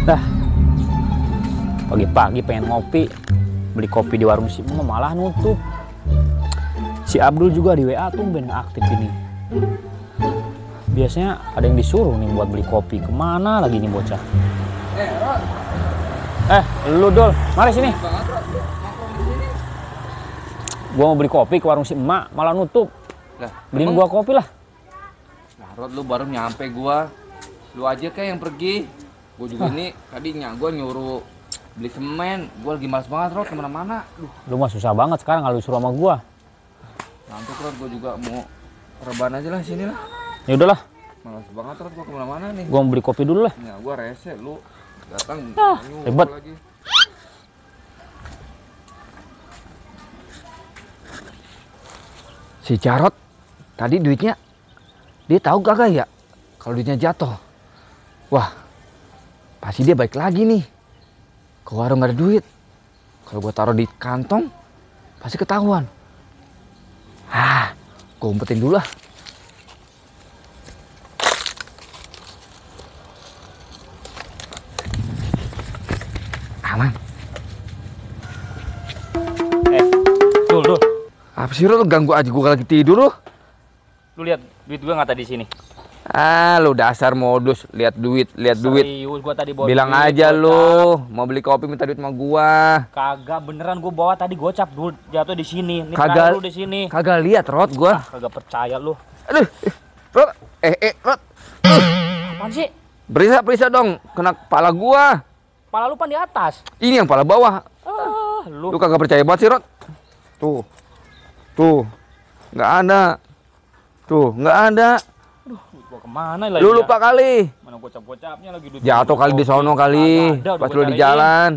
Dah, pagi-pagi pengen ngopi, beli kopi di warung si Emak malah nutup. Si Abdul juga di WA tumben aktif ini. Biasanya ada yang disuruh nih buat beli kopi. Kemana lagi nih bocah? Lu Dul, mari sini. Gua mau beli kopi ke warung si Emak malah nutup. Beliin gua kopi lah. Nah, Rod, lu baru nyampe gua. Lu aja kayak yang pergi. Gua juga ini tadinya gua nyuruh beli semen. Gua lagi malas banget, Rod, kemana-mana. Lu mah susah banget sekarang kalau disuruh sama gua. Ngantuk, Rod, gua juga mau rebahan aja lah sini lah. Ya udahlah, Malas banget, Rod, gua kemana-mana nih. gua mau beli kopi dulu lah. Ya, gua rese, lu datang ribet. lagi. Si Jarot tadi duitnya dia tahu kagak ya kalau duitnya jatuh. Wah, pasti dia balik lagi nih. Ke warung gak ada duit. Kalau gua taruh di kantong pasti ketahuan. Gua umpetin dulu lah. Aman. Dul. Apa sih lu ganggu aja gua lagi tidur lu? Lu lihat duit gua nggak tadi sini? Lu dasar modus, lihat duit. Serius, gua tadi bawa Bilang duit, aja gocap. lu mau beli kopi minta duit sama gua. Kagak, beneran gua bawa tadi gocap dulu jatuh di sini. Ini Kagak lu di sini. Kagak lihat Rod gua. Kagak percaya lu. Aduh, Rod, Rod. Apaan sih? Perisa dong, kena kepala gua. Kepala lu pan di atas. Ini yang kepala bawah. Lu Lu kagak percaya banget sih, Rod. Tuh. Nggak ada. Tuh, nggak ada. gua kemana lagi? Lu lupa kali. Mana gocap-gocapnya lagi duit. Jatuh kali di sono kali. Kagak ada, Pas udah lu gua di cariin. jalan.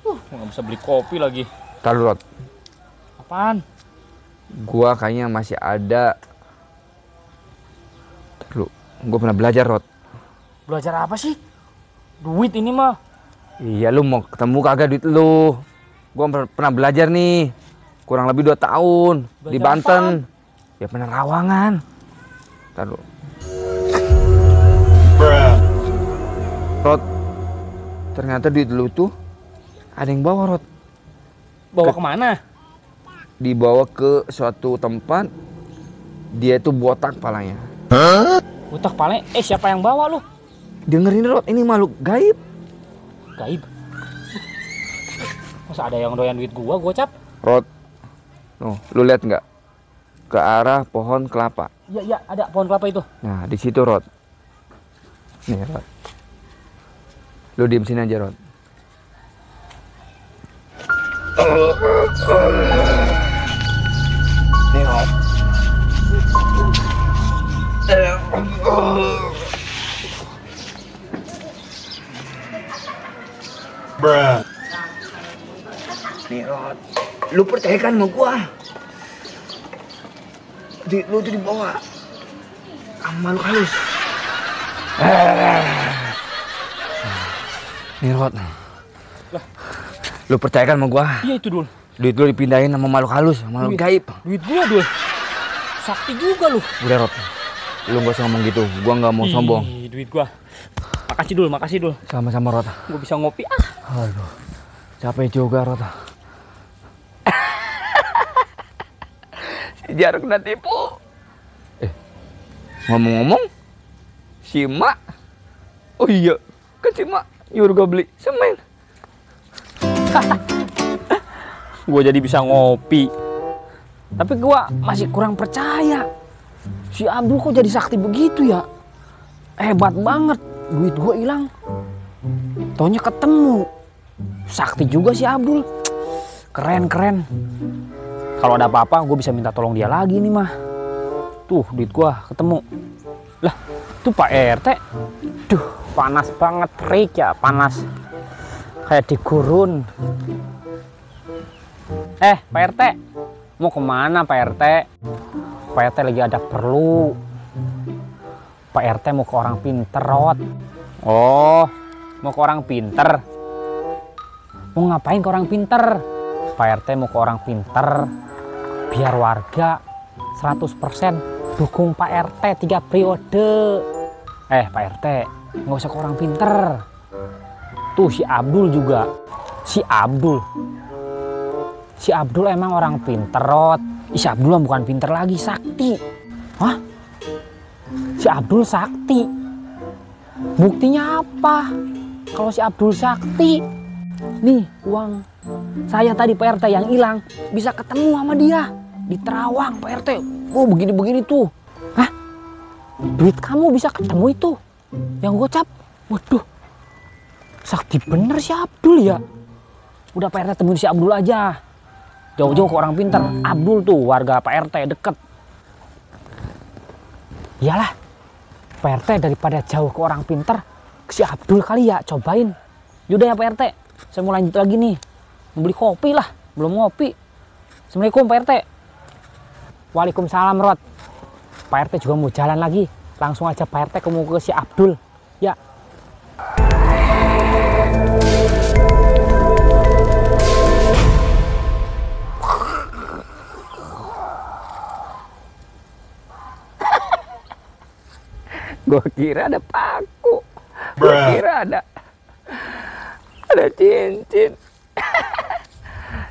Gua nggak bisa beli kopi lagi. Ntar, Rod. Apaan? Gua kayaknya masih ada. Lu, gua pernah belajar, Rod. Belajar apa sih? Duit ini mah. Iya, lu mau ketemu kagak duit lu? Gua pernah belajar nih. Kurang lebih 2 tahun di Belajar Banten. apaan? Ya penerawangan. Ntar lu. Rod, ternyata duit lu tuh ada yang bawa, Rod. Bawa kemana? Dibawa ke suatu tempat. Dia tuh botak palanya. Botak paling. Siapa yang bawa lu? Dengerin, Rod, ini makhluk gaib. Gaib. Masa ada yang doyan duit gua gocap? Rod, lu lihat nggak? Ke arah pohon kelapa. Iya, ada pohon kelapa itu. Nah, di situ, Rod. Nih, Rod. Lu diem sini aja, Rod. Nih, Rod. Nih, Rod. Lu percaya kan sama gua? Lu tuh dibawa sama makhluk halus. Nih, Rod. Lu percaya kan sama gua? Iya itu Dul. Duit lu dipindahin sama makhluk halus, sama makhluk gaib. Duit gua Dul. Sakti juga lu. Udah, Rod. Lu gak usah ngomong gitu. Gua gak mau sombong. Duit gua. Makasih Dul. Sama-sama, Rod. Gua bisa ngopi. Aduh. Capek juga, Rod. Si Jarot kena tipu. Ngomong-ngomong, si Mak. Oh iya, kan si Mak nyuruh gua beli semen. Gua jadi bisa ngopi. Tapi gua masih kurang percaya. Si Abdul kok jadi sakti begitu ya? Hebat banget. Duit gua hilang. Taunya ketemu. Sakti juga si Abdul. Keren. Kalau ada apa-apa gue bisa minta tolong dia lagi nih mah. Tuh duit gua ketemu. Lah tuh Pak RT. Duh panas banget Rik ya, panas. Kayak di gurun. Pak RT. Mau kemana Pak RT? Pak RT lagi ada perlu. Pak RT mau ke orang pinter, Rod. Oh, mau ke orang pinter. Mau ngapain ke orang pinter? Pak RT mau ke orang pinter. Biar warga 100% dukung Pak RT 3 periode. Pak RT, nggak usah ke orang pinter. Tuh si Abdul juga. Si Abdul emang orang pinter, Rot. Si Abdul bukan pinter lagi, sakti. Hah? Si Abdul sakti. Buktinya apa? Kalau si Abdul sakti, nih uang saya tadi Pak RT yang hilang bisa ketemu sama dia di Terawang Pak RT. Oh begini-begini tuh. Hah? Duit kamu bisa ketemu itu yang gocap? Waduh, sakti bener si Abdul ya. Udah Pak RT temuin si Abdul aja. Jauh-jauh ke orang pinter. Abdul tuh warga Pak RT deket. Iyalah, Pak RT daripada jauh ke orang pinter, ke si Abdul kali ya, cobain. Yaudah ya Pak RT, saya mau lanjut lagi nih. Mau beli kopi lah, belum ngopi. Assalamualaikum Pak RT. Waalaikumsalam Rod. Pak RT juga mau jalan lagi. Langsung aja Pak RT mau ke si Abdul. Ya. Gue kira ada paku. Gue kira ada cincin.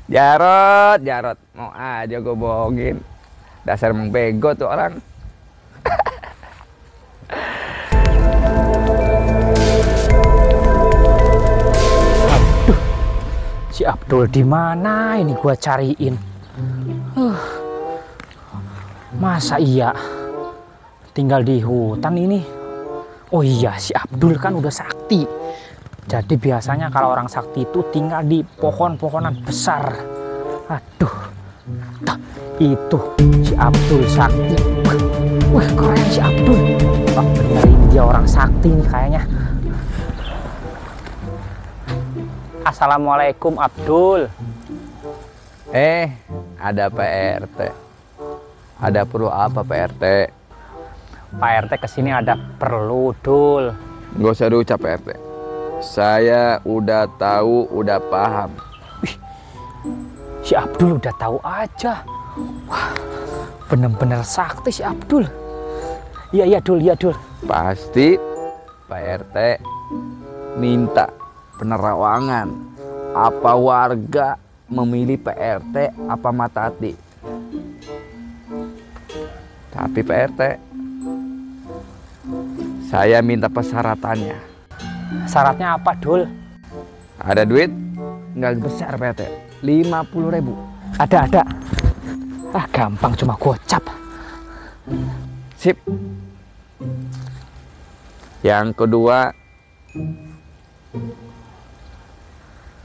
Jarot. Mau aja gue bohongin. Dasar emang bego tuh orang. Aduh, si Abdul di mana ini gua cariin? Masa iya tinggal di hutan ini? Oh iya, si Abdul kan udah sakti. Jadi biasanya kalau orang sakti itu tinggal di pohon-pohonan besar. Aduh, itu si Abdul sakti. Wih, keren si Abdul. Oh, bener ini dia orang sakti nih kayaknya. Assalamualaikum Abdul. Ada Pak RT. Ada perlu apa Pak RT? Pak RT kesini ada perlu, Dul. Gak usah diucap Pak RT. Saya udah tahu, udah paham. Wih, si Abdul udah tahu aja. Wah, bener-bener sakti si Abdul. Iya Dul. Pasti Pak RT minta penerawangan. Apa warga memilih Pak RT apa mata hati? Tapi Pak RT, saya minta persyaratannya. Syaratnya apa, Dul? Ada duit? Nggak besar Pak RT. 50.000. Ada. Ah, gampang cuma gocap. Sip. Yang kedua,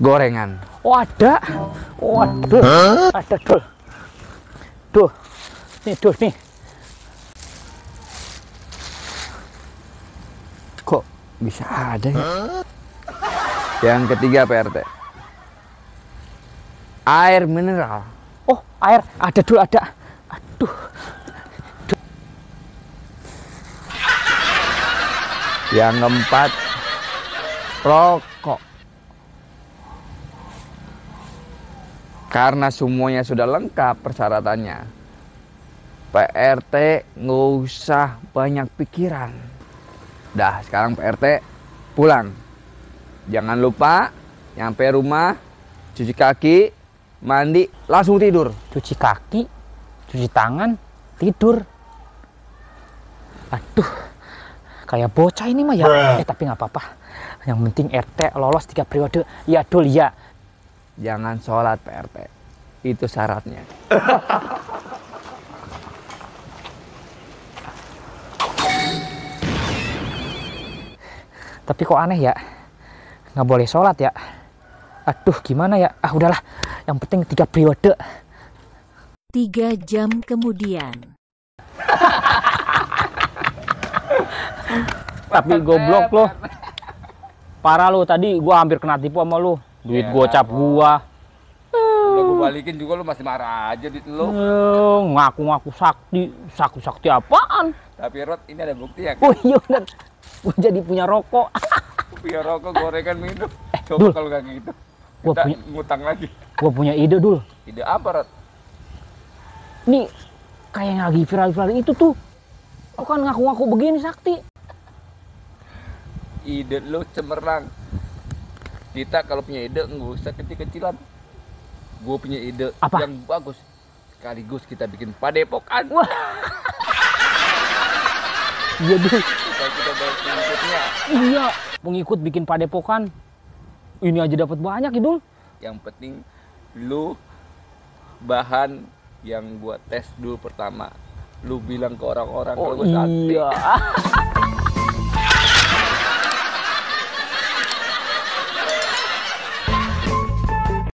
gorengan. Oh ada. Waduh, ada Dul. Dul nih. Kok bisa ada ya? Yang ketiga Pak RT, air mineral. Oh air, ada Dul, ada. Aduh. Yang keempat, rokok. Karena semuanya sudah lengkap persyaratannya, Pak RT nggak usah banyak pikiran. Dah, sekarang Pak RT pulang. Jangan lupa nyampe rumah, cuci kaki, mandi, langsung tidur. Cuci kaki, cuci tangan, tidur. Aduh, kayak bocah ini mah ya. Tapi nggak apa-apa. Yang penting RT lolos 3 periode. Ya Dul, ya. Jangan sholat Pak RT. Itu syaratnya. Tapi kok aneh ya, nggak boleh sholat ya. Aduh gimana ya, udahlah, yang penting 3 periode. 3 jam kemudian. Tapi goblok lo, parah lo, tadi gua hampir kena tipu sama lo. Duit Ya, gocap gua. Udah gue balikin juga lu masih marah aja di lu. Ngaku-ngaku sakti apaan? Tapi Rod, ini ada bukti ya Oh kan? iya bener, gua jadi punya rokok. Biar rokok, gorengan, minum. Coba Dul. kalau kayak gitu, Gua kita punya- ngutang lagi. Gua punya ide Dul. Ide apa Rod? Nih kayak yang lagi viral itu tuh. Kok kan ngaku-ngaku begini sakti? ide lu cemerlang. Kita kalau punya ide nggak usah kecil-kecilan. Gue punya ide Apa? yang bagus. Sekaligus kita bikin padepokan. Wah. Iya dul. Supaya kita dapat pengikutnya. Iya, pengikut bikin padepokan. Ini aja dapat banyak ya dul. Yang penting lu bahan yang gua tes dulu pertama. Lu bilang ke orang-orang kalau gua sakti. Iya.